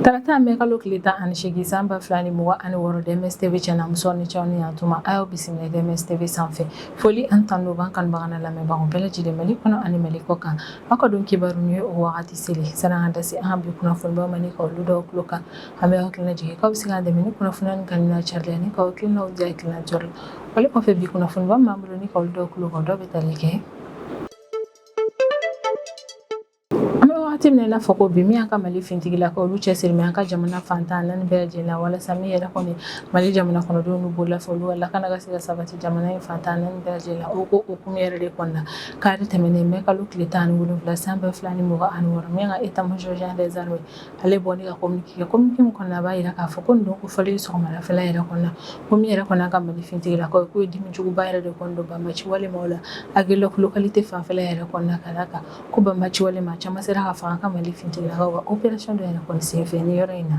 Tarata mɛ kalo tile 18 san 2026, DMS TV cɛ muso ni cɛw ni yantuma, a y'aw bisimila DMS TV sanfɛ. Foli ani tanu b'an kanubaga n'a lamɛnbagaw bɛɛ lajɛlen, Mali kɔnɔ ani Mali kɔ kan. Aw ka don kibaru ni o wagati seli. Sani an da se an ka bi kunnafonibaw ma ni ka olu dɔw tulo kan, an bɛ aw hakilina jigin k'aw bɛ se k'an dɛmɛ ni kunnafoniya nin kanuni n'a carili ani k'aw hakilinaw di hakilina jɔrɔ la. Wale kɔfɛ, bi kunnafoniba min b'an bolo ni ka olu dɔw tulo kan, o dɔw bɛ tali kɛ: an bɛ wagati min na i n'a fɔ ko bi, min y'an ka Mali finitigilakaw, olu cɛsiri bɛ an ka jamana fan 14 bɛɛ lajɛlen na, walasa min yɛrɛ kɔni Mali jamana kɔnɔdenw n'u bololafɛn, olu ka lakana ka se ka sabati jamana in fan 14 bɛɛ lajɛlen na. O ko hukumu yɛrɛ de kɔnɔna, kari tɛmɛnen mɛ kalo tile 17 san 2026, min ka état major général des armées, ale bɔ ni ka communiqué kɛ. Communiqué min kɔnɔna, a b'a jira k'a fɔ ko nin don kofɔlen sɔgɔmadafɛla yɛrɛ kɔnɔna, ko min yɛrɛ kɔni an ka Mali finitigilakaw ye, k'u ye dimi juguba yɛrɛ de kɔni don banbaci wale maaw la Aguelhok localité fanfɛla yɛrɛ kɔnɔna, ka d'a kan ko banbaci wale maa caman sera ka faga an ka Mali finitigilakaw ka opération dɔ yɛrɛ kɔni senfɛ ni yɔrɔ in na.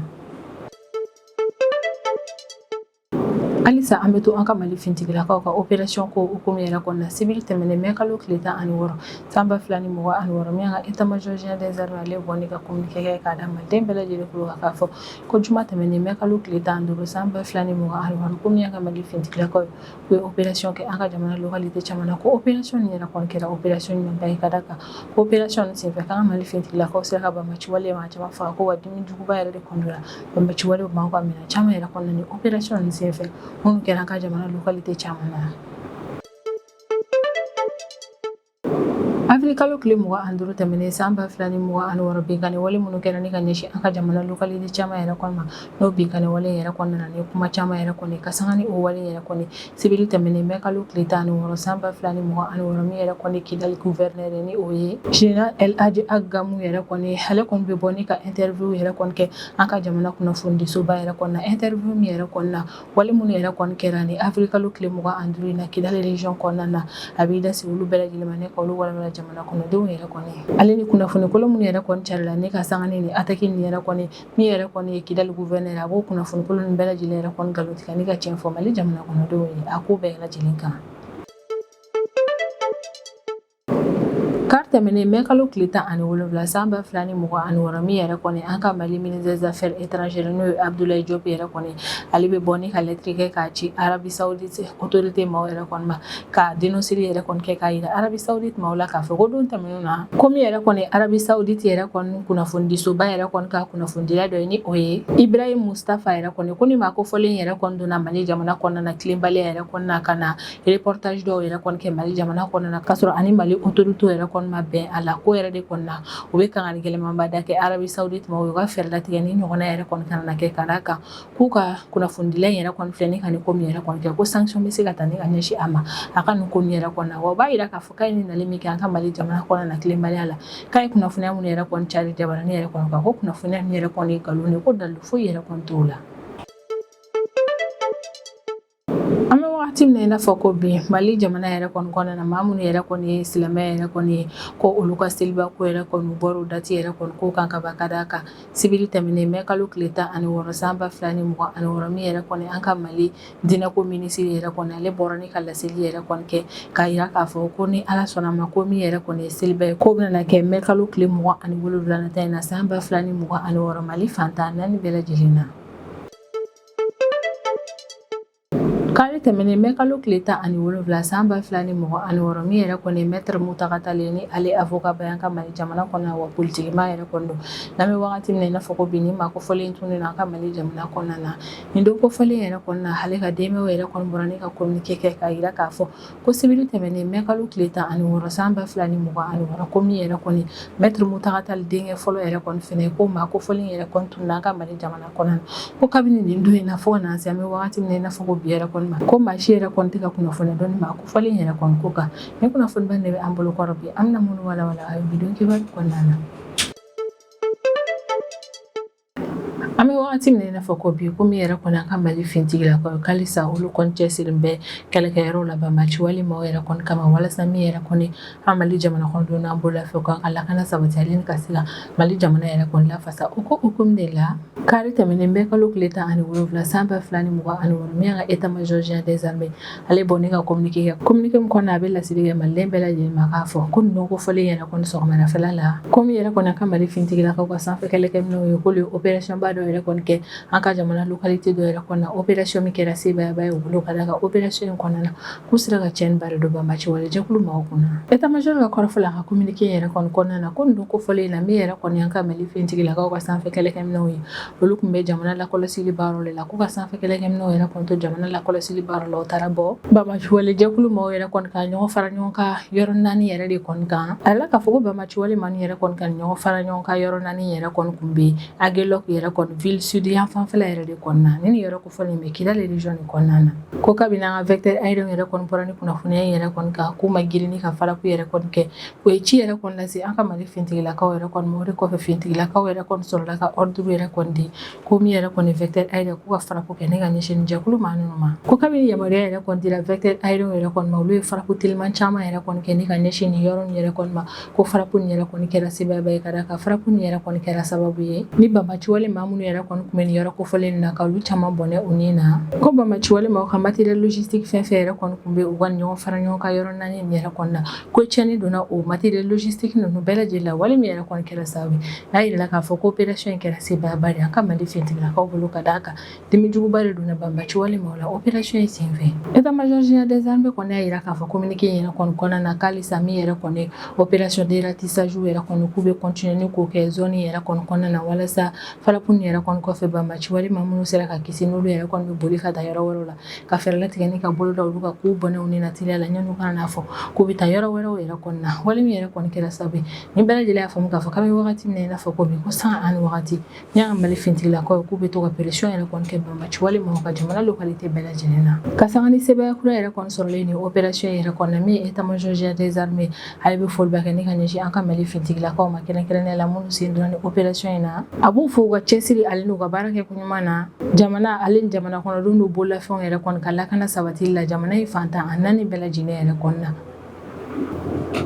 Halisa an bɛ to an ka Mali finitigilakaw ka opération ko hukumu yɛrɛ kɔnɔna, sibiri tɛmɛnen mɛ kalo tile 16 san 2026, min y'an ka état major général des armées, ale bɔ ni ka communiqué kɛ k'a da maliden bɛɛ lajɛlen tulo kan k'a fɔ ko juma tɛmɛnen mɛ kalo tile 15 san 2026, ko min y'an ka Mali finitigilakaw ye, u ye opération kɛ an ka jamana localité caman na, ko opération nin yɛrɛ kɔni kɛra opération ɲumanba ye, ka d'a kan ko opération nin senfɛ, k'an ka Mali finitigilakaw sera ka banbaci wale maa caman faga, ko wa dimi juguba yɛrɛ de kɔni donna banbaci wale maaw ka minɛn caman yɛrɛ kɔnɔna ni opération nin senfɛ minnu kɛra an ka jamana localité caman na. Avril kalo tile 25 tɛmɛnen san 2026, binkanni wale minnu kɛra ni ka ɲɛsin an ka jamana localité caman yɛrɛ kɔnɔ ma, n'o binkanni wale yɛrɛ kɔnɔna na ni kuma caman yɛrɛ kɔni ka sanga ni o wale yɛrɛ kɔni, sibiri tɛmɛnen mɛ kalo tile 16 san 2026, min yɛrɛ kɔni Kidali gouverneur ni o ye général El Hadji Ag Gamou yɛrɛ kɔni, ale kɔni bɛ bɔ ni ka interview yɛrɛ kɔni kɛ an ka jamana kunnafonidisoba yɛrɛ kɔnɔna. Interview min yɛrɛ kɔnɔna, wale minnu yɛrɛ kɔni kɛra ni avril kalo tile 25 in na Kidali région kɔnɔna na, a b'i da se olu bɛɛ lajɛlen ma ne ka olu walawala jamana kɔnɔdenw yɛrɛ kɔni. Ale ni kunnafoni kolon minnu yɛrɛ kɔni carila ne ka sanga ni attaque nin yɛrɛ kɔni, min yɛrɛ kɔni ye Kidali gouverneur, a b'o kunnafoni kolon nin bɛɛ lajɛlen yɛrɛ kɔni nkalon tigɛ ni ka tiɲɛ fɔ Mali jamana kɔnɔdenw ye a ko bɛɛ lajɛlen kan. Kari tɛmɛnen mɛ kalo tile 17 san 2026, min yɛrɛ kɔni an ka Mali ministre des affaires étrangères, n'o ye Abdoulaye Diop yɛrɛ kɔni, ale bɛ bɔ ni ka lettre kɛ k'a ci Arabie Saoudite autorité maaw yɛrɛ kɔni ma, ka dénonceli yɛrɛ kɔni kɛ k'a yira Arabie Saoudite maaw la k'a fɔ ko don tɛmɛnen na, ko min yɛrɛ kɔni Arabie Saoudite yɛrɛ kɔni kunnafonidisoba yɛrɛ kɔni ka kunnafonidila dɔ ye, ni o ye Ibrahim Mustafa yɛrɛ kɔni, ko ni maa kofɔlen yɛrɛ kɔni donna Mali jamana kɔnɔna na tilenbaliya yɛrɛ kɔnɔna ka na reportage dɔw yɛrɛ kɔni kɛ Mali jamana kɔnɔna na, k'a sɔrɔ ani Mali autorité yɛrɛ kɔni ma bɛn a la. Ko yɛrɛ de kɔnɔna, u bɛ kangari gɛlɛnmanba da kɛ Arabie Saoudite ma, u ka fɛɛrɛ latigɛ ni ɲɔgɔnna yɛrɛ kɔni kana na kɛ, ka d'a kan k'u ka kunnafonidila in yɛrɛ kɔni filɛ ni ka nin ko min yɛrɛ kɔni kɛ, ko sanction bɛ se ka ta ni ka ɲɛsin a ma a ka nin ko min yɛrɛ kɔnɔna. Wa u b'a yira k'a fɔ k'a ye nin nali min kɛ an ka Mali jamana kɔnɔna na tilenbaliya la, k'a ye kunnafoniya minnu yɛrɛ kɔni cari jabaranin yɛrɛ kɔnɔ kan, ko kunnafoniya min yɛrɛ kɔni ye nkalon ye, ko dalilu foyi yɛrɛ kɔni t'o la. An bɛ wagati min na i n'a fɔ ko bi, Mali jamana yɛrɛ kɔni kɔnɔna na, maa minnu yɛrɛ kɔni ye silamɛ yɛrɛ kɔni ye, ko olu ka seliba ko yɛrɛ kɔni bɔra o date yɛrɛ kɔni ko kan ka ban, ka d'a kan sibiri tɛmɛnen mɛ kalo tile 16 san 2026, min yɛrɛ kɔni an ka Mali diinɛko minisiri yɛrɛ kɔni, ale bɔra ni ka laseli yɛrɛ kɔni kɛ k'a jira k'a fɔ ko ni Ala sɔnna ma, ko min yɛrɛ kɔni ye seliba ye, ko bɛna kɛ mɛ kalo tile 27 nata in na san 2026, Mali fan 14 bɛɛ lajɛlen na. Kari tɛmɛnen mɛ kalo tile 17 san 2026, min yɛrɛ kɔni maître Mountaga Tall ni ale avocat ba y'an ka Mali jamana kɔnɔ, wa politikimaa yɛrɛ kɔni don. N'an bɛ wagati min na i n'a fɔ ko bi, ni maa kofɔlen tunnen an ka Mali jamana kɔnɔna na, nin don kofɔlen yɛrɛ kɔnɔna, ale ka denbayaw yɛrɛ kɔni bɔra ni ka communiqué kɛ k'a jira k'a fɔ ko sibiri tɛmɛnen mɛ kalo tile 16 san 2026, ko min yɛrɛ kɔni maître Mountaga Tall denkɛ fɔlɔ yɛrɛ kɔni fɛnɛ, ko maa kofɔlen yɛrɛ kɔni tununna an ka Mali jamana kɔnɔna na, ko kabini nin don in na fo ka na se an bɛ wagati min na i n'a fɔ ko bi yɛrɛ kɔni ma, ko maa si yɛrɛ kɔni tɛ ka kunnafoniya dɔn ni maa kofɔlen yɛrɛ kɔni ko kan. Ni kunnafoniba de bɛ an bolo kɔrɔ bi, an bɛna minnu walawala a ye bi don kibaru kɔnɔna na. An bɛ wagati min na i n'a fɔ ko bi, ko min yɛrɛ kɔni an ka Mali finitigilakaw halisa olu kɔni cɛsirilen bɛ kɛlɛkɛyɔrɔ la banbaanci wale maaw yɛrɛ kɔni kama, walasa min yɛrɛ kɔni an Mali jamana kɔnɔdenw n'an bololafɛnw kan ka lakana sabati ale ni ka se ka Mali jamana yɛrɛ kɔni lafasa. O ko hukumu de la, kari tɛmɛnen mai kalo tile 17 san 2026, min y'an ka état major général des armées, ale bɔ ni ka communiqué kɛ. Communiqué min kɔnɔna, a bɛ laseli kɛ maliden bɛɛ lajɛlen ma k'a fɔ ko ninnu ko fɔlen yɛrɛ kɔni sɔgɔmadafɛla la, ko min yɛrɛ kɔni an ka Mali finitigilakaw ka sanfɛ kɛlɛkɛminɛnw ye, k'olu ye opération ba dɔ yɛrɛ kɔni kɛ an ka jamana localité dɔ yɛrɛ kɔnɔna, opération min kɛra sebaayaba ye u bolo, ka d'a kan opération in kɔnɔna na, k'u sera ka tiɲɛniba de don banbaanci wale jɛkulu maaw kunna. État major ka kɔrɔfɔ la, a ka communiqué yɛrɛ kɔni kɔnɔna na, ko ninnu ko fɔlen na, min yɛrɛ kɔni an ka Mali finitigilakaw ka sanfɛ kɛlɛkɛminɛnw ye, olu tun bɛ jamana lakɔlɔsili baaraw de la, k'u ka sanfɛ kɛlɛkɛminɛnw yɛrɛ kɔni to jamana lakɔlɔsili baaraw la, u taara bɔ banbaanci wale jɛkulu maaw yɛrɛ kɔni ka ɲɔgɔn fara ɲɔgɔn kan yɔrɔ naani yɛrɛ de kɔni kan. A la k'a fɔ ko banbaanci wale maa yɛrɛ kɔni ka ɲɔgɔn fara ɲɔgɔn kan yɔrɔ naani yɛrɛ kɔni tun bɛ Aguelhok yɛrɛ kɔni ville sud yan fanfɛla yɛrɛ de kɔnɔna na. Ni nin yɔrɔ kofɔlen bɛ Kidal région de kɔnɔna na. Ko kabini an ka vecteur aérien yɛrɛ kɔni bɔra ni kunnafoniya yɛrɛ kɔni kan, k'u ma girin ni ka frappe yɛrɛ kɔni kɛ, o ye ci yɛrɛ kɔni lase an ka Mali finitigilakaw yɛrɛ kɔni ma. O de kɔfɛ, finitigilakaw yɛrɛ kɔni sɔrɔla ka ordre yɛrɛ kɔni di ko min yɛrɛ kɔni vecteur aérien, k'u ka frappe kɛ ne ka ɲɛsin jɛkulu maa ninnu ma. Ko kabini yamaruya yɛrɛ kɔni dira vecteur aérien yɛrɛ kɔni ma, olu ye frappe teliman caman yɛrɛ kɔni kɛ ni ka ɲɛsin nin yɔrɔ nin yɛrɛ kɔni ma. Ko frappe nin yɛrɛ kɔni kɛra sebaayaba ye, ka d'a kan frappe nin yɛrɛ kɔni kɛra sababu ye ni banbaanci wale maa minnu yɛrɛ kɔni tun bɛ nin yɔrɔ kofɔlen nin na, ka olu caman bɔnɛ u ni na. Ko banbaanci wale maaw ka matériel logistique fɛn fɛn yɛrɛ kɔni tun bɛ u ka ɲɔgɔn fara ɲɔgɔn kan yɔrɔ naani nin yɛrɛ kɔni na, ko tiɲɛni donna o matériel logistique ninnu bɛɛ lajɛlen la, wale min yɛrɛ kɔni kɛra sababu ye n'a yirala k'a fɔ ko opération in kɛra sebaayaba de ye an ka Mali finitigilakaw bolo, ka d'a kan dimi juguba de donna banbaanci wale maaw la opération in senfɛ. État major général des armées kɔni y'a yira k'a fɔ communiqué in yɛrɛ kɔni kɔnɔna na, k'alisa min yɛrɛ kɔni opération de ratissage yɛrɛ kɔni, k'u bɛ continuer ni k'o kɛ zone yɛrɛ kɔni kɔnɔna na, walasa frappe nin yɛrɛ kɔni kɔfɛ, banbaanci wale maa minnu sera ka kisi, n'olu yɛrɛ kɔni bɛ boli ka taa yɔrɔ wɛrɛw la, ka fɛɛrɛ latigɛ ni ka bolo da olu kan k'u bɔnɛ u ni na teliya la, yanni u kana n'a fɔ k'u bɛ taa yɔrɔ wɛrɛw yɛrɛ kɔni na. Wale min yɛrɛ kɔni kɛra sababu ye ni bɛɛ lajɛlen y'a faamu k'a fɔ k'an bɛ wagati min na i n'a fɔ ko bi, ko san ani wagati ni y'an ka Mali finitigilakaw ye, k'u bɛ to ka pression yɛrɛ kɔni kɛ banbaanci wale maaw ka jamana localité bɛɛ lajɛlen na. Ka sanga ni sebaaya kura yɛrɛ kɔni sɔrɔlen ni opération yɛrɛ kɔni na, min ye état major général des armées, ale bɛ foliba kɛ ni ka ɲɛsin an ka Mali finitigilakaw ma, kɛrɛnkɛrɛnnenya la minnu sen donna ni opération in na. A b'u fo u ka cɛsiri ale n'u ka baara kɛ koɲuman na jamana ale ni jamana kɔnɔdenw n'u bololafɛnw yɛrɛ kɔni ka lakana sabatili la jamana in fan 14 bɛɛ lajɛlen yɛrɛ kɔni na.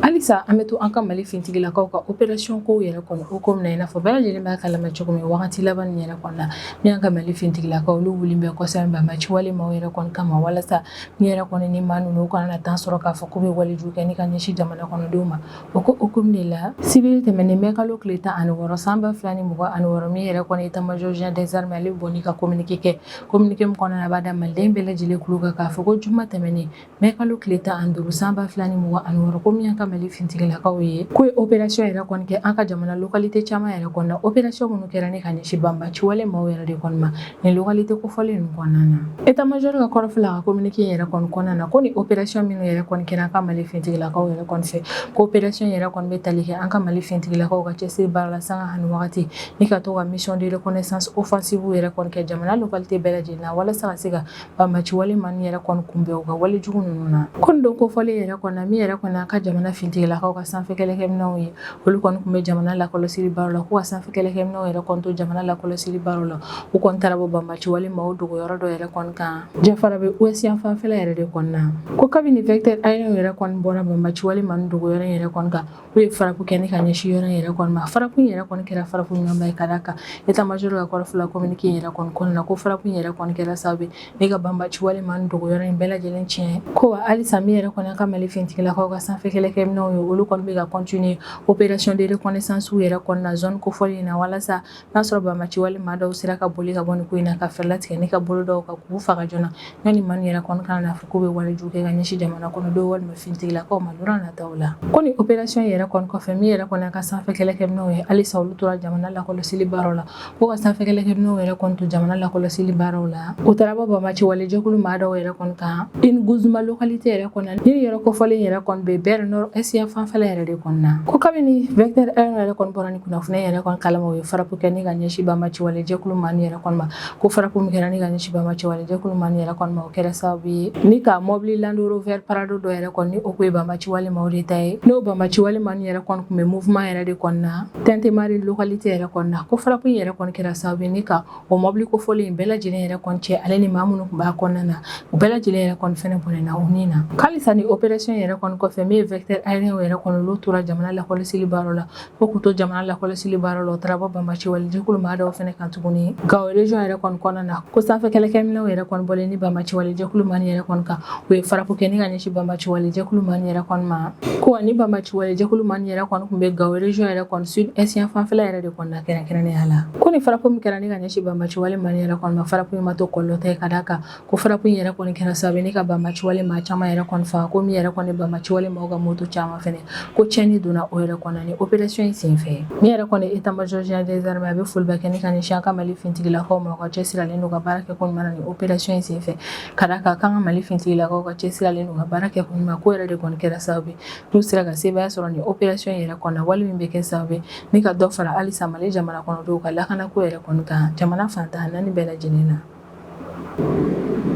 Halisa an bɛ to an ka Mali finitigilakaw ka opération kow yɛrɛ kɔni hukumu na. I n'a fɔ bɛɛ lajɛlen b'a kalama cogo min, wagati laban nin yɛrɛ kɔni na, min y'an ka Mali finitigilakaw, olu wulilen bɛ kosɛbɛ banbaanci wale maaw yɛrɛ kɔni kama, walasa min yɛrɛ kɔni ni maa ninnu kana na temps sɔrɔ k'a fɔ k'u bɛ walejugu kɛ ni ka ɲɛsin jamana kɔnɔdenw ma. O ko hukumu de la, sibiri tɛmɛnen mai kalo tile 16 san 2026, min yɛrɛ kɔni état major général des armées, ale bɔ ni ka communiqué kɛ. Communiqué min kɔnɔna na, a b'a da maliden bɛɛ lajɛlen tulo kan k'a fɔ ko juma tɛmɛnen mai kalo tile 15 san 2026, ko min y'an ka Mali finitigilakaw ye, k'u ye opération yɛrɛ kɔni kɛ an ka jamana localité caman yɛrɛ kɔnɔna, opération minnu kɛra ni ka ɲɛsin banbaanci wale maaw yɛrɛ de kɔni ma nin localité kofɔlen ninnu kɔnɔna na. État major ka kɔrɔfɔ la, ka communiqué yɛrɛ kɔni kɔnɔna na, ko ni opération minnu yɛrɛ kɔni kɛra an ka Mali finitigilakaw yɛrɛ kɔni fɛ, ko opération yɛrɛ kɔni bɛ tali kɛ an ka Mali finitigilakaw ka cɛsiri baara la sanga ani wagati, ni ka to ka mission de reconnaissance offensive yɛrɛ kɔni kɛ jamana localité bɛɛ lajɛlen na, walasa ka se ka banbaanci wale maa ninnu yɛrɛ kɔni kunbɛn u ka wale jugu ninnu na. Ko nin don kofɔlen yɛrɛ kɔni na, min yɛrɛ kɔni an ka jamana finitigilakaw ka sanfɛ kɛlɛkɛminɛnw ye, olu kɔni tun bɛ jamana lakɔlɔsili baaraw la, k'u ka sanfɛ kɛlɛkɛminɛnw yɛrɛ kɔni to jamana lakɔlɔsili baaraw la, u kɔni taara bɔ banbaanci wale maaw dogo yɔrɔ dɔ yɛrɛ kɔni kan Diafarabé ouest yan fanfɛla yɛrɛ de kɔni na. Ko kabini vecteur aérien yɛrɛ kɔni bɔra banbaanci wale maa ninnu dogo yɔrɔ yɛrɛ kɔni kan, u ye frappe kɛ ni ka ɲɛsin yɔrɔ yɛrɛ kɔni ma. Frappe yɛrɛ kɔni kɛra frappe ɲumanba ye, ka d'a kan état major ka kɔrɔfɔ la, communiqué yɛrɛ kɔni kɔnɔna na, ko frappe yɛrɛ kɔni kɛra sababu ye ni ka banbaanci wale maa ninnu dogo yɔrɔ in bɛɛ lajɛlen tiɲɛ. Ko wa halisa min yɛrɛ kɔni an ka Mali finitigilakaw ka sanfɛ kɛlɛkɛminɛnw ye, olu kɔni bɛ ka continuer opération de reconnaissance yɛrɛ kɔni na zone kofɔlen in na, walasa n'a sɔrɔ banbaanci wale maa dɔw sera ka boli ka bɔ nin ko in na, ka fɛɛrɛ latigɛ ni ka bolo dɔw kan k'u faga joona, yanni maa ninnu yɛrɛ kɔni kana n'a fɔ k'u bɛ walejugu kɛ ka ɲɛsin jamana kɔnɔdenw walima finitigilakaw ma don nataw la. Ko ni opération yɛrɛ kɔni kɔfɛ, min yɛrɛ kɔni an ka sanfɛ kɛlɛkɛminɛnw ye, halisa olu tora jamana lakɔlɔsili baaraw la. Ko ka sanfɛ kɛlɛkɛminɛnw yɛrɛ kɔni to jamana lakɔlɔsili baaraw la, u taara bɔ banbaanci wale jɛkulu maa dɔw yɛrɛ kɔni kan In Guzuma localité yɛrɛ kɔnɔ. Ni yɔrɔ kofɔlen yɛrɛ kɔni bɛ Ber nord Nord Est yan fanfɛla yɛrɛ de kɔnɔna. Ko kabini Vecteur Aérien yɛrɛ kɔni bɔra ni kunnafoni yɛrɛ kɔni kalama, o ye frappe kɛ ni ka ɲɛsin banbaci wale jɛkulu maa yɛrɛ kɔni ma. Ko frappe min kɛra ni ka ɲɛsin banbaci wale jɛkulu maa yɛrɛ kɔni ma, o kɛra sababu ye ni ka mobili Land Rover Prado dɔ yɛrɛ kɔni, ni o kun ye banbaci wale maaw de ta ye, n'o banbaci wale maa yɛrɛ kɔni tun bɛ mouvement yɛrɛ de kɔnɔna Tɛntemari localité yɛrɛ kɔnɔna. Ko frappe in yɛrɛ kɔni kɛra sababu ye ni ka o mobili kofɔlen in bɛɛ lajɛlen yɛrɛ kɔni cɛ, ale ni maa minnu tun b'a kɔnɔna na, u bɛɛ lajɛlen yɛrɛ kɔni fɛnɛ bɔnɛna u ni na. Halisa ni opération yɛrɛ kɔni kɔfɛ, min ye Vecteur Aérien yɛrɛ kɔni, olu tora jamana lakɔlɔsili baara la. Ko k'u to jamana lakɔlɔsili baara la, o taara bɔ banbaci wale jɛkulu maa dɔw fɛnɛ kan tuguni Gawo région yɛrɛ kɔni kɔnɔna na. Ko sanfɛ kɛlɛkɛminɛnw yɛrɛ kɔni bɔlen ni banbaci wale jɛkulu maa yɛrɛ kɔni kan, u ye frappe kɛ ni ka ɲɛsin banbaci wale jɛkulu maa yɛrɛ kɔni ma. Ko ani banbaci wale jɛkulu maa yɛrɛ kɔni tun bɛ Gawo région yɛrɛ kɔni sud est yan fanfɛla yɛrɛ de kɔni na kɛrɛnkɛrɛnnenya la. Ko ni frappe min kɛra ni ka ɲɛsin banbaci wale maa yɛrɛ kɔni ma, frappe in ma to kɔlɔlɔ tɛ, ka d'a kan ko frappe in yɛrɛ kɔni kɛra sababu ye ni ka banbaci wale maa caman yɛrɛ kɔni faga. Ko min yɛrɛ kɔni banbaci wale maaw ka moto caman fɛnɛ, ko tiɲɛni donna o yɛrɛ kɔnɔ ni opération in senfɛ. Min yɛrɛ kɔni état major général des armées, a bɛ foliba kɛ ni ka ɲɛsin an ka Mali finitigilakaw ma, u ka cɛsirilen don ka baara kɛ ko ɲuman na ni opération in senfɛ, ka d'a kan k'an ka Mali finitigilakaw ka cɛsirilen don ka baara kɛ ko ɲuman, ko yɛrɛ de kɔni kɛra sababu ye n'u sera ka sebaaya sɔrɔ ni opération in yɛrɛ kɔnɔ, wale min bɛ kɛ sababu ye ni ka dɔ fara halisa Mali jamana kɔnɔdenw ka lakanako yɛrɛ kɔni kan jamana fan 14 bɛɛ lajɛlen na.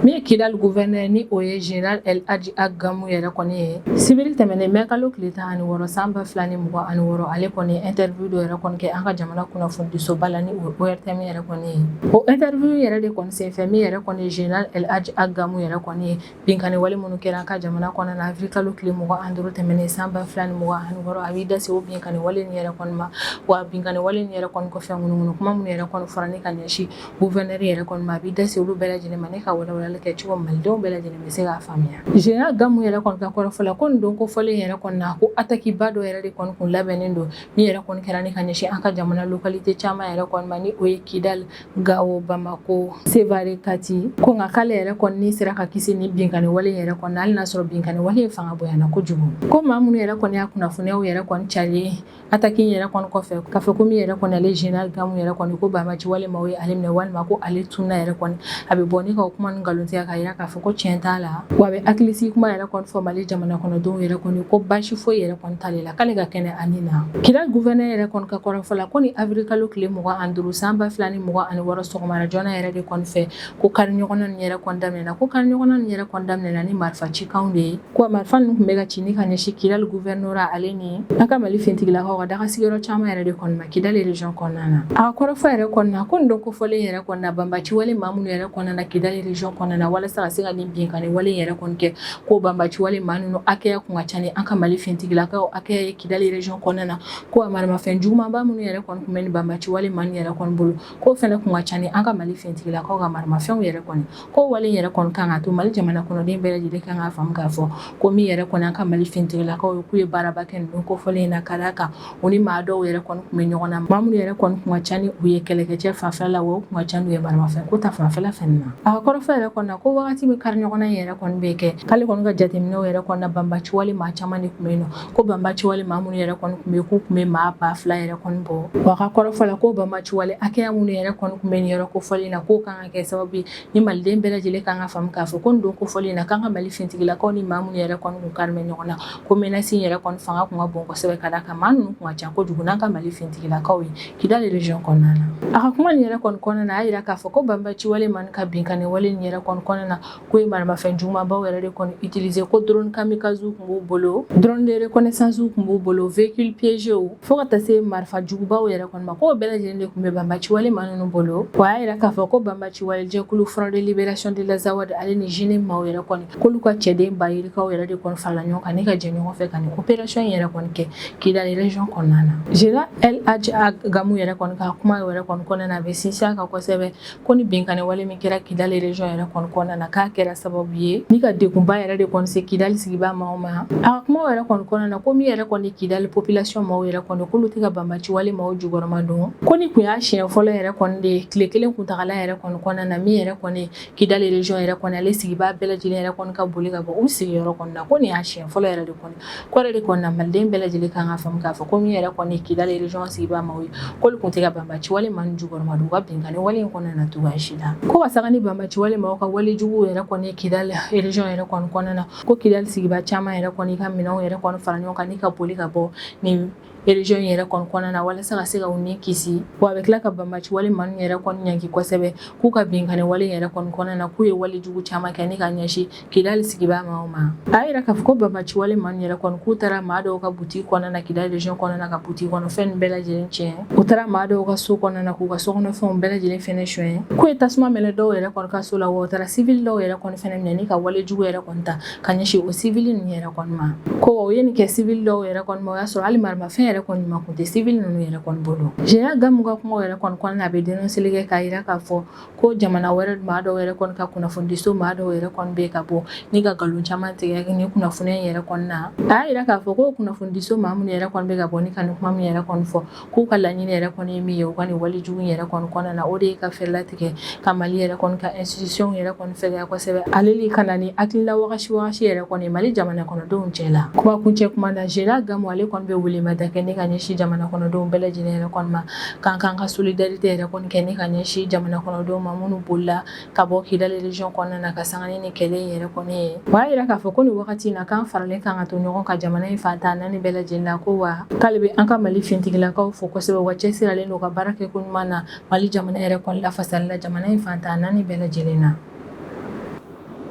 Min ye Kidal gouverneur, ni o ye général El Hadji Ag Gamou yɛrɛ kɔni ye, sibiri tɛmɛnen mɛ kalo tile 16 san 2026, ale kɔni interview dɔ yɛrɛ kɔni kɛ an ka jamana kunnafonidisoba la, ni o ORTM yɛrɛ kɔni ye. O interview yɛrɛ de kɔni senfɛ, min yɛrɛ kɔni général El Hadji Ag Gamou yɛrɛ kɔni ye, binkanni wale minnu kɛra an ka jamana kɔnɔna na avril kalo tile 25 tɛmɛnen san 2026, a b'i da se o binkanni wale nin yɛrɛ kɔni ma. Wa binkanni wale nin yɛrɛ kɔni kɔfɛ, ŋunuŋunu kuma minnu yɛrɛ kɔni fɔra ni ka ɲɛsin gouverneur yɛrɛ kɔni ma, a b'i da se olu bɛɛ lajɛlen ma ne ka walawalali kɛ cogo malidenw bɛɛ lajɛlen bɛ se k'a faamuya. Général Gamou yɛrɛ kɔni ka kɔrɔfɔ la, ko nin don kofɔlen yɛrɛ kɔni na, ko attaque ba dɔ yɛrɛ de kɔni kun labɛnnen don, min yɛrɛ kɔni kɛra ni ka ɲɛsin an ka jamana localité caman yɛrɛ kɔni ma, ni o ye Kidal, Gawo, Bamako, Sevare, Kati. Ko nka k'ale yɛrɛ kɔni ni sera ka kisi ni binkanni wale yɛrɛ kɔni, hali n'a sɔrɔ binkanni wale fanga bonyana kojugu. Ko maa minnu yɛrɛ kɔni y'a kunnafoniyaw yɛrɛ kɔni cari attaque in yɛrɛ kɔni kɔfɛ, k'a fɔ ko min yɛrɛ kɔni ale général Gamou yɛrɛ kɔni, ko banbaci wale maaw ye ale minɛ walima ko ale tununa yɛrɛ kɔni, a bɛ bɔ ni ka o kuma ni nkalontigiya k'a jira k'a fɔ ko tiɲɛ t'a la. Wa a bɛ hakilisigi kuma yɛrɛ kɔni fɔ Mali jamana kɔnɔdenw yɛrɛ kɔni, ko baasi foyi yɛrɛ kɔni t'ale la, k'ale ka kɛnɛ ani na. Kidal gouverneur yɛrɛ kɔni ka kɔrɔfɔ la, ko ni avril kalo tile 25 san 2026 sɔgɔmada joona yɛrɛ de kɔni fɛ, ko kari ɲɔgɔnna nin yɛrɛ kɔni daminɛna. Ko kari ɲɔgɔnna nin yɛrɛ kɔni daminɛna ni marifa cikanw de ye. Ko marifa ninnu tun bɛ ka ci ni ka ɲɛsin Kidal gouvernorat ale ni an ka Mali finitigilakaw ka daga sigiyɔrɔ caman yɛrɛ de kɔni ma Kidal région kɔnɔna na. A ka kɔrɔfɔ yɛrɛ kɔnɔna na, ko nin don kofɔlen yɛrɛ kɔnɔna na, banbaci wale maa minnu yɛrɛ kɔnɔna na Kidal région kɔnɔna na walasa ka se ka nin binkanni wale yɛrɛ kɔni kɛ, ko banbaci wale maa ninnu hakɛya kun ka ca ni an ka Mali finitigilakaw hakɛya ye Kidal région kɔnɔna na. Ko a maramafɛn jugumanba minnu yɛrɛ kɔni tun bɛ nin banbaci wale maa ninnu yɛrɛ kɔni bolo, k'o fɛnɛ kun ka ca ni an ka Mali finitigilakaw ka maramafɛnw yɛrɛ kɔni. Ko wale yɛrɛ kɔni kan ka to Mali jamana kɔnɔden bɛɛ lajɛlen kan k'a faamu k'a fɔ ko min yɛrɛ kɔni an ka Mali finitigilakaw ye, k'u ye baaraba kɛ nin kofɔlen in na, ka d'a kan u ni maa dɔw yɛrɛ kɔni tun bɛ ɲɔgɔn na, maa minnu yɛrɛ kɔni tun ka ca ni u ye kɛlɛkɛcɛ fanfɛla la, wa u tun ka ca n'u ye maramafɛn ko ta fanfɛla fɛnɛ na. A ka kɔrɔfɔ yɛrɛ kɔni na, ko wagati min kari ɲɔgɔnna in yɛrɛ kɔni bɛ kɛ, k'ale kɔni ka jateminɛw yɛrɛ kɔni na, banbaci wale maa caman de tun bɛ yen nɔ. Ko banbaci wale maa minnu yɛrɛ kɔni tun bɛ yen, k'u tun bɛ maa 2000 yɛrɛ kɔni bɔ. Wa a ka kɔrɔfɔ la, ko banbaci wale hakɛya minnu yɛrɛ kɔni tun bɛ nin yɔrɔ kofɔlen na, k'o kan ka kɛ sababu ye ni maliden bɛɛ lajɛlen kan ka faamu k'a fɔ ko nin don kofɔlen in na, k'an ka Mali finitigilakaw ni maa minnu yɛrɛ kɔni kun kari bɛ ɲɔgɔn na, ko menace in yɛrɛ kɔni fanga kun ka bon kosɛbɛ, ka d'a kan maa ninnu kun ka ca kojugu n'an ka Mali finitigilakaw ye Kidal région kɔnɔna na. A ka kuma nin yɛrɛ kɔni kɔnɔna na, a y'a jira k'a fɔ ko banbaci wale maa ka binkanni wale nin yɛrɛ kɔni kɔnɔna na, k'u ye maramafɛn jugumanbaw yɛrɛ de kɔni utiliser. Ko drone kamikaze tun b'u bolo, drone de reconnaissance tun b'u bolo, véhicule piégé, fo ka taa se marifa jugubaw yɛrɛ kɔni ma, k'o bɛɛ lajɛlen de tun bɛ banbaci wale maa ninnu bolo. Wa a y'a jira k'a fɔ ko banbaci wale jɛkulu Front de Libération de l'Azawad ale ni JNIM maaw yɛrɛ kɔni, k'olu ka cɛden ba yirikaw yɛrɛ de kɔni farala ɲɔgɔn kan ni ka jɛ ɲɔgɔn fɛ ka nin opération yɛrɛ kɔni kɛ Kidal région kɔnɔna na. Général El Hadji Ag Gamou yɛrɛ kɔni ka kuma yɛrɛ kɔni kɔnɔna na, a bɛ sinsin a kan kosɛbɛ ko ni binkanni wale min kɛra Kidal région yɛrɛ kɔni kɔnɔna na, k'a kɛra sababu ye ni ka degunba yɛrɛ de kɔni se Kidal sigibaa maaw ma. A ka kuma yɛrɛ kɔni kɔnɔna na, ko min yɛrɛ kɔni Kidal population maaw yɛrɛ kɔni, k'olu tɛ ka banbaci wale maaw jukɔrɔma don. Ko ni kun y'a siɲɛ fɔlɔ yɛrɛ kɔni de ye tile kelen kuntagala yɛrɛ kɔni kɔnɔna na, min yɛrɛ kɔni Kidal région yɛrɛ kɔni ale sigibaa bɛɛ lajɛlen yɛrɛ kɔni ka boli ka bɔ u sigiyɔrɔ kɔni na, ko nin y'a siɲɛ fɔlɔ yɛrɛ de kɔni. Ko yɛrɛ de kɔni na, maliden bɛɛ lajɛlen kan ka faamu k'a fɔ ko min yɛrɛ kɔni Kidal région sigibaa maaw ye, k'olu tun tɛ ka banbaci wale maa jukɔrɔma don u ka binkanni wale in kɔnɔna na cogoya si la. Ko ka sanga ni banbaci wale maaw ka ka walejugu yɛrɛ kɔni Kidali région yɛrɛ kɔni kɔnɔna na, ko Kidali sigibaa caman yɛrɛ kɔni ka minɛnw yɛrɛ kɔni fara ɲɔgɔn kan ni ka boli ka bɔ ni région yɛrɛ kɔni kɔnɔna na walasa ka se ka u ni kisi. Wa a bɛ tila ka banbaci wale maa ninnu yɛrɛ kɔni ɲangi kosɛbɛ, k'u ka binkanni wale yɛrɛ kɔni kɔnɔna na, k'u ye wale jugu caman kɛ ni ka ɲɛsin Kidali sigibaa maaw ma. A y'a yira k'a fɔ ko banbaci wale maa ninnu yɛrɛ kɔni, k'u taara maa dɔw ka butigi kɔnɔna na Kidali région kɔnɔna na, ka butigi kɔnɔ fɛn ninnu bɛɛ lajɛlen tiɲɛ. U taara maa dɔw ka so kɔnɔna na, k'u ka sokɔnɔfɛnw bɛɛ lajɛlen fɛnɛ suɲɛ, k'u ye tasuma mɛnɛ dɔw yɛrɛ kɔni ka so la, wa u taara civil dɔw yɛrɛ kɔni fɛnɛ minɛ ni ka wale jugu yɛrɛ kɔni ta ka ɲɛsin o civil ninnu yɛrɛ kɔni ma. Ko u ye nin kɛ civil dɔw yɛrɛ kɔni ma, o y'a sɔrɔ hali maramafɛn yɛrɛ kɔni ɲuman kun tɛ civil ninnu yɛrɛ kɔni bolo. Général Gamu ka kumaw yɛrɛ kɔni kɔnɔna na, a bɛ dénonceli kɛ k'a yira k'a fɔ ko jamana wɛrɛ maa dɔw yɛrɛ kɔni ka kunnafonidiso maa dɔw yɛrɛ kɔni bɛ ka bɔ ni ka nkalon caman tigɛ ni kunnafoniya in yɛrɛ kɔni na. A y'a yira k'a fɔ ko kunnafonidiso maa minnu yɛrɛ kɔni bɛ ka bɔ ni ka nin kuma min yɛrɛ kɔni fɔ, k'u ka laɲini yɛrɛ kɔni ye min ye u ka nin wale jugu yɛrɛ kɔni kɔnɔna na, o de ye ka fɛɛrɛ latigɛ ka Mali yɛrɛ kɔni ka institution yɛrɛ kɔni fɛgɛya kosɛbɛ, ale ni ka na ni hakilila wagasi wagasi yɛrɛ kɔni Mali jamana kɔnɔdenw cɛ la. Kuma kuncɛ kuma na, Général Gamu ale kɔni bɛ welemada kɛ ni ka ɲɛsin jamana kɔnɔdenw bɛɛ lajɛlen yɛrɛ kɔni ma, k'an k'an ka solidarité yɛrɛ kɔni kɛ ni ka ɲɛsin jamana kɔnɔdenw ma minnu bolila ka bɔ Kidali région kɔnɔna na ka sanga ni kɛlɛ in yɛrɛ kɔni ye. O y'a yira k'a fɔ ko nin wagati in na, k'an faralen kan ka to ɲɔgɔn kan jamana in fan 14 bɛɛ lajɛlen na. Ko wa k'ale bɛ an ka Mali finitigilakaw fo kosɛbɛ, u ka cɛsirilen don ka baara kɛ ko ɲuman na Mali jamana yɛrɛ kɔni lafasali la jamana in fan 14 bɛɛ lajɛlen na.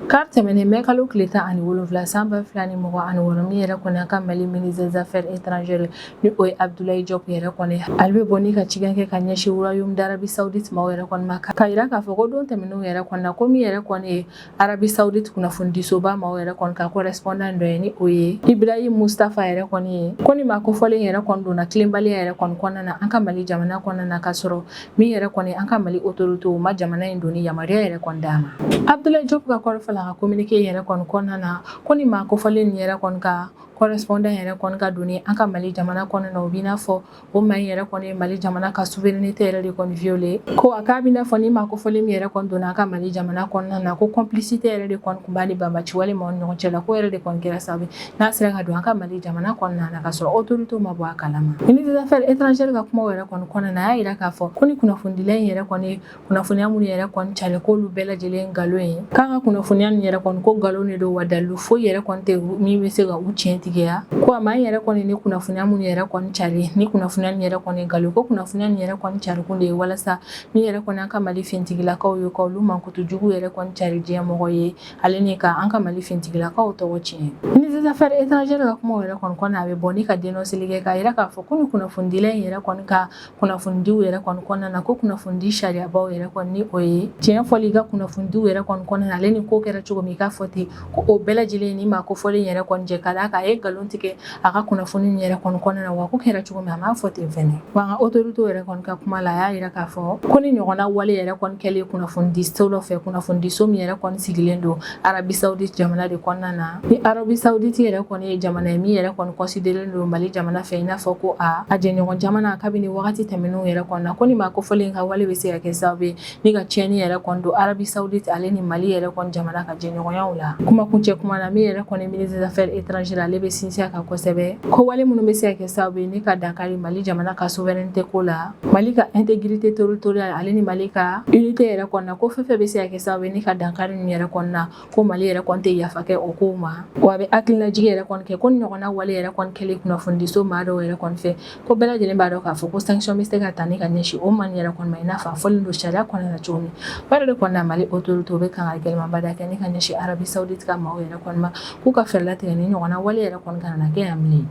Kari tɛmɛnen mɛ kalo tile 17 san 2026, min yɛrɛ kɔni an ka Mali ministre des Affaires étrangères, ni o ye Abdoulaye Diop yɛrɛ kɔni, ale bɛ bɔ ni ka cikan kɛ ka ɲɛsin Royaume d'Arabie Saoudite maaw yɛrɛ kɔni ma, ka yira k'a fɔ ko don tɛmɛnenw yɛrɛ kɔni na, ko min yɛrɛ kɔni ye Arabie Saoudite kunnafonidisoba maaw yɛrɛ kɔni ka correspondant dɔ ye, ni o ye Ibrahim Mustafa yɛrɛ kɔni ye, ko ni maa kofɔlen yɛrɛ kɔni donna tilenbaliya yɛrɛ kɔni kɔnɔna na an ka Mali jamana kɔnɔna na, ka sɔrɔ min yɛrɛ kɔni an ka Mali autorité ma jamana in donni yamaruya yɛrɛ kɔni d'a ma. Abdoulaye Diop ka kɔrɔfɔ la ka communiqué yɛrɛ kɔni kɔnɔna na, ko ni maa kofɔlen nin yɛrɛ kɔni ka correspondant yɛrɛ kɔni ka donni an ka Mali jamana kɔnɔna na, o b'i n'a fɔ o maa in yɛrɛ kɔni ye Mali jamana ka souveraineté yɛrɛ de kɔni violer. Ko a k'a b'i n'a fɔ ni maa kofɔlen min yɛrɛ kɔni donna an ka Mali jamana kɔnɔna na, ko complicité yɛrɛ de kɔni tun b'a ni banbaci wale maaw ni ɲɔgɔn cɛ la, ko yɛrɛ de kɔni kɛra sababu n'a sera ka don an ka Mali jamana kɔnɔna na ka sɔrɔ autorité ma bɔ a kalama. Ministre des Affaires étrangères ka kumaw yɛrɛ kɔni kɔnɔna na, a y'a yira k'a fɔ ko ni kunnafonidila in yɛrɛ kɔni kunnafoniya minnu yɛrɛ kɔni cari, k'olu bɛɛ lajɛlen nkalon ye, k'an ka kunnafoniya ninnu yɛrɛ kɔni ko nkalon de don, wa dalilu foyi yɛrɛ kɔni tɛ min bɛ se ka u tiɲɛ tigiya. Ko a maa in yɛrɛ kɔni ni kunnafoniya minnu yɛrɛ kɔni cari, ni kunnafoniya ninnu yɛrɛ kɔni nkalon, ko kunnafoniya ninnu yɛrɛ kɔni cari kun de ye walasa min yɛrɛ kɔni an ka Mali finitigilakaw ye, ka olu mankutu jugu yɛrɛ kɔni cari diɲɛ mɔgɔ ye, ale ni ka an ka Mali finitigilakaw tɔgɔ tiɲɛ. Ministre des Affaires étrangères ka kumaw yɛrɛ kɔni kɔnɔna, a bɛ bɔ ni ka dénonceli kɛ k'a yira k'a fɔ ko ni kunnafonidila in yɛrɛ kɔni ka kunnafonidiw yɛrɛ kɔni kɔnɔna na, ko kunnafonidi sariyabaw yɛrɛ kɔni, ni o ye tiɲɛ fɔli i ka kunnafonidiw yɛrɛ kɔni kɔnɔna na, ale ni ko kɛra cogo min i k'a fɔ ten, ko o bɛɛ lajɛlen ni maa kofɔlen yɛrɛ kɔni jɛ, ka d'a kan a ye nkalon tigɛ a ka kunnafoni yɛrɛ kɔni kɔnɔna na, wa ko kɛra cogo min a m'a fɔ ten fɛnɛ. Wa an ka autorité yɛrɛ kɔni ka kuma la, a y'a yira k'a fɔ ko ni ɲɔgɔnna wale yɛrɛ kɔni kɛlen kunnafonidiso dɔ fɛ, kunnafonidiso min yɛrɛ kɔni sigilen don Arabie Saoudite jamana de kɔnɔna na, ni Arabie Saoudite yɛrɛ kɔni ye jamana ye min yɛrɛ kɔni considéré don Mali jamana fɛ i n'a fɔ ko a jɛɲɔgɔn jamana kabini wagati tɛmɛnenw yɛrɛ kɔnɔna na, ko ni maa kofɔlen ka wale bɛ se ka kɛ sababu ye ni ka tiɲɛni yɛrɛ kɔni don Arabie Saoudite ale ni Mali yɛrɛ kɔni jamana ka jɛɲɔgɔnyaw la. Kuma kuncɛ kuma na, min yɛrɛ kɔni ministre des Affaires étrangères, ale bɛ sinsin a kan kosɛbɛ ko wale minnu bɛ se ka kɛ sababu ye ni ka dankari Mali jamana ka souveraineté ko la, Mali ka intégrité territoriale ale ni Mali ka unité yɛrɛ kɔnɔna, ko fɛn fɛn bɛ se ka kɛ sababu ye ni ka dankari ninnu yɛrɛ kɔnɔna, ko Mali yɛrɛ kɔni tɛ yafa kɛ o kow ma. Wa a bɛ hakilinajigin yɛrɛ kɔni kɛ ko ni ɲɔgɔnna wale yɛrɛ kɔni kɛlen kunnafonidiso maa dɔw yɛrɛ kɔni fɛ, ko bɛɛ lajɛlen b'a dɔn k'a fɔ ko sanction bɛ se ka ta ni ka ɲɛsin o maa yɛrɛ kɔni ma, i n'a fɔ a fɔlen don sariya kɔnɔna na cogo min. O yɛrɛ de kɔni na, Mali autorité bɛ kan ka gɛlɛmanba da kɛ ni ka ɲɛsin Arabie Saoudite ka maaw yɛrɛ kɔni ma, k'u ka fɛɛrɛ latigɛ ni ɲɔgɔnna wale yɛrɛ kɔni kana na kɛ yan bilen.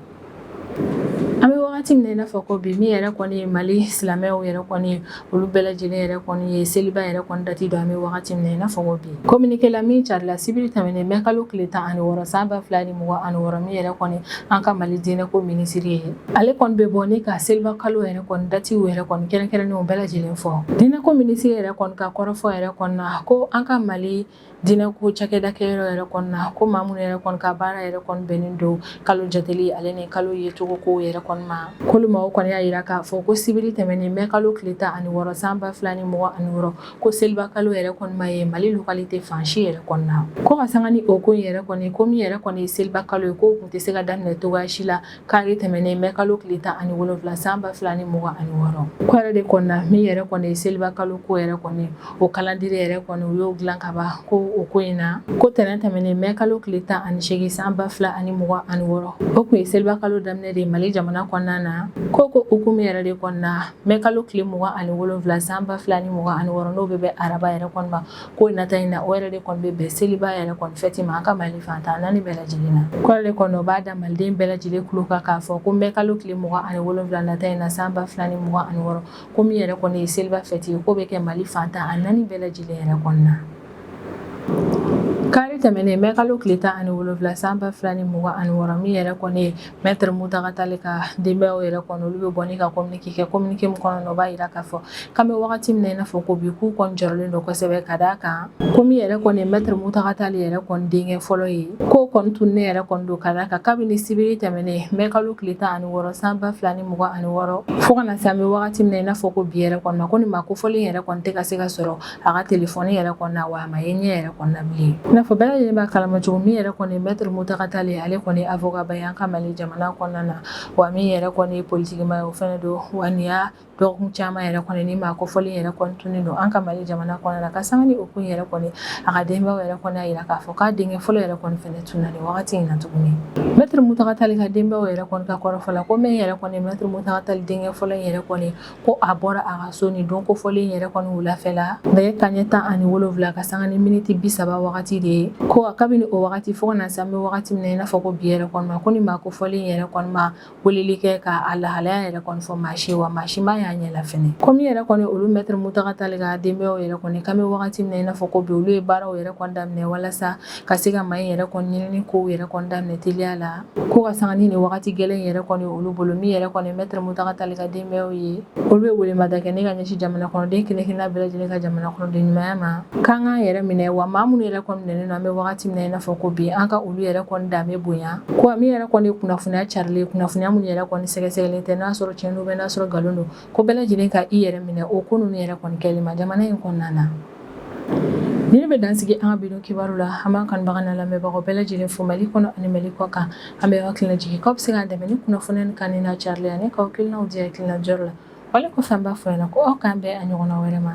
An bɛ wagati min na i n'a fɔ ko bi, min yɛrɛ kɔni ye Mali silamɛw yɛrɛ kɔni ye, olu bɛɛ lajɛlen yɛrɛ kɔni ye seliba yɛrɛ kɔni dati dɔn an bɛ wagati min na i n'a fɔ ko bi. Communiqué la min carila sibiri tɛmɛnen mɛ kalo tile 16 san 2026, min yɛrɛ kɔni an ka Mali diinɛko minisiri ye, ale kɔni bɛ bɔ ni ka seliba kalo yɛrɛ kɔni datiw yɛrɛ kɔni kɛrɛnkɛrɛnnenw bɛɛ lajɛlen fɔ. Diinɛko minisiri yɛrɛ kɔni ka kɔrɔfɔ yɛrɛ kɔni na, ko an ka Mali Diinɛ ko cakɛda kɛyɔrɔ yɛrɛ kɔnɔna ko maa minnu yɛrɛ kɔni ka baara yɛrɛ kɔni bɛnnen don kalo jateli ale ni kalo yecogo ko yɛrɛ kɔni ma, k'olu maaw kɔni y'a jira k'a fɔ ko sibiri tɛmɛnen mɛ kalo tile 16 san 2026, ko seliba kalo yɛrɛ kɔni ma ye Mali localité fan si yɛrɛ kɔnɔna. Ko ka sanga ni o ko in yɛrɛ kɔni, ko min yɛrɛ kɔni ye seliba kalo ye, k'o tun tɛ se ka daminɛ cogoya si la kari tɛmɛnen mɛ kalo tile 17 san 2026. Ko yɛrɛ de kɔnɔna, min yɛrɛ kɔni ye seliba kalo ko yɛrɛ kɔni, o calendrier yɛrɛ kɔni, u y'o dilan ka ban. Ko o ko in na, ko tɛnɛn tɛmɛnen mɛ kalo tile 18 san 2026, o tun ye seliba kalo daminɛ de ye Mali jamana kɔnɔna na. Ko hukumu yɛrɛ de kɔnɔna, mɛ kalo tile 27 san 2026, n'o bɛ bɛn araba yɛrɛ kɔni ma, ko nata in na, o yɛrɛ de kɔni bɛ bɛn seliba yɛrɛ kɔni fɛti ma an ka Mali fan 14 bɛɛ lajɛlen na. Ko yɛrɛ de kɔni, o b'a da maliden bɛɛ lajɛlen tulo kan k'a fɔ ko mɛ kalo tile 27 nata in na san 2026, ko min yɛrɛ kɔni ye seliba fɛti ye, k'o bɛ kɛ Mali fan 14 bɛɛ lajɛlen yɛrɛ kɔnɔna. Kari tɛmɛnen mɛ kalo tile 17 san 2026, min yɛrɛ kɔni ye Maître Mountaga Tall ka denbayaw yɛrɛ kɔni, olu bɛ bɔ ni ka communiqué kɛ. Communiqué min kɔnɔ, o b'a jira k'a fɔ k'an bɛ wagati min na i n'a fɔ ko bi, k'u kɔni jɔrɔlen don kosɛbɛ, ka d'a kan ko min yɛrɛ kɔni ye Maître Mountaga Tall yɛrɛ kɔni denkɛ fɔlɔ ye, k'o kɔni tununnen yɛrɛ kɔni don, ka d'a kan kabini sibiri tɛmɛnen mɛ kalo tile 16 san 2026 fo ka na se an bɛ wagati min na i n'a fɔ ko bi yɛrɛ kɔni ma, ko nin maa kofɔlen yɛrɛ kɔni tɛ ka se ka sɔrɔ a ka telefɔni yɛrɛ kɔnɔna, wa a ma ye ɲɛ yɛrɛ kɔnɔna bilen. I n'a fɔ bɛɛ lajɛlen b'a kalama cogo min, yɛrɛ kɔni Maître Mountaga Tall, ale kɔni avocat ba ye an ka Mali jamana kɔnɔna na, wa min yɛrɛ kɔni ye politiki maa ye, o fana don. Wa nin y'a dɔgɔkun caman yɛrɛ kɔni ni maa kofɔlen yɛrɛ kɔni tununnen don an ka Mali jamana kɔnɔna na. Ka sanga ni o ko in yɛrɛ kɔni, a ka denbayaw yɛrɛ kɔni y'a jira k'a fɔ k'a denkɛ fɔlɔ yɛrɛ kɔni fɛnɛ tununna nin wagati in na tuguni. Maître Mountaga Tall ka denbayaw yɛrɛ kɔni ka kɔrɔfɔ la, ko min yɛrɛ kɔni Maître Mountaga Tall denkɛ fɔlɔ in yɛrɛ kɔni, ko a bɔra a ka so nin don kofɔlen yɛrɛ kɔni wulafɛ la nɛgɛ kanɲɛ 17 ka sanga ni miniti 30 wagati de ye. Ko kabini o wagati fo ka na se an bɛ wagati min na i n'a fɔ ko bi yɛrɛ kɔni ma, ko ni maa kofɔlen yɛrɛ kɔni ma weleli kɛ k'a lahalaya yɛrɛ kɔni fɔ maa si, wa maa si ma y'a ɲɛ la fɛnɛ. Ko min yɛrɛ kɔni olu Maître Mountaga Tall ka denbayaw yɛrɛ kɔni, k'an bɛ wagati min na i n'a fɔ ko bi, olu ye baaraw yɛrɛ kɔni daminɛ walasa ka se ka maa in yɛrɛ kɔni ɲinini kow yɛrɛ kɔni daminɛ teliya la. Ko ka sanga ni nin wagati gɛlɛn yɛrɛ kɔni olu bolo, min yɛrɛ kɔni Maître Mountaga Tall ka denbayaw ye, olu bɛ welemada kɛ ne ka ɲɛsin jamana kɔnɔden kelen kelenna bɛɛ lajɛlen ka jamana kɔnɔden ɲumanya ma, k'an k'an yɛrɛ minɛ, wa maa minnu yɛrɛ kɔni minɛnen don an bɛ wagati min na i n'a fɔ ko bi, an ka olu yɛrɛ kɔni danbe bonya. Ko min yɛrɛ kɔni kunnafoniya carilen, kunnafoniya minnu yɛrɛ kɔni sɛgɛsɛgɛlen tɛ, n'a sɔrɔ tiɲɛ don bɛ n'a sɔrɔ nkalon don, ko bɛɛ lajɛlen ka i yɛrɛ minɛ o ko ninnu yɛrɛ kɔni kɛli ma jamana in kɔnɔna na. Nin bɛ dansigi an ka bi don kibaru la. An b'an kanubaga n'a lamɛnbagaw bɛɛ lajɛlen fo Mali kɔnɔ ani Mali kɔ kan. An bɛ hakilina jigin k'aw bɛ se k'an dɛmɛ ni kunnafoniya nin kanuni n'a carili ani k'aw hakilinaw di hakilina jɔyɔrɔ la. Wale kɔfɛ, an b'a fɔ ɲɛna ko aw k'an bɛn a ɲɔgɔnna wɛrɛ ma.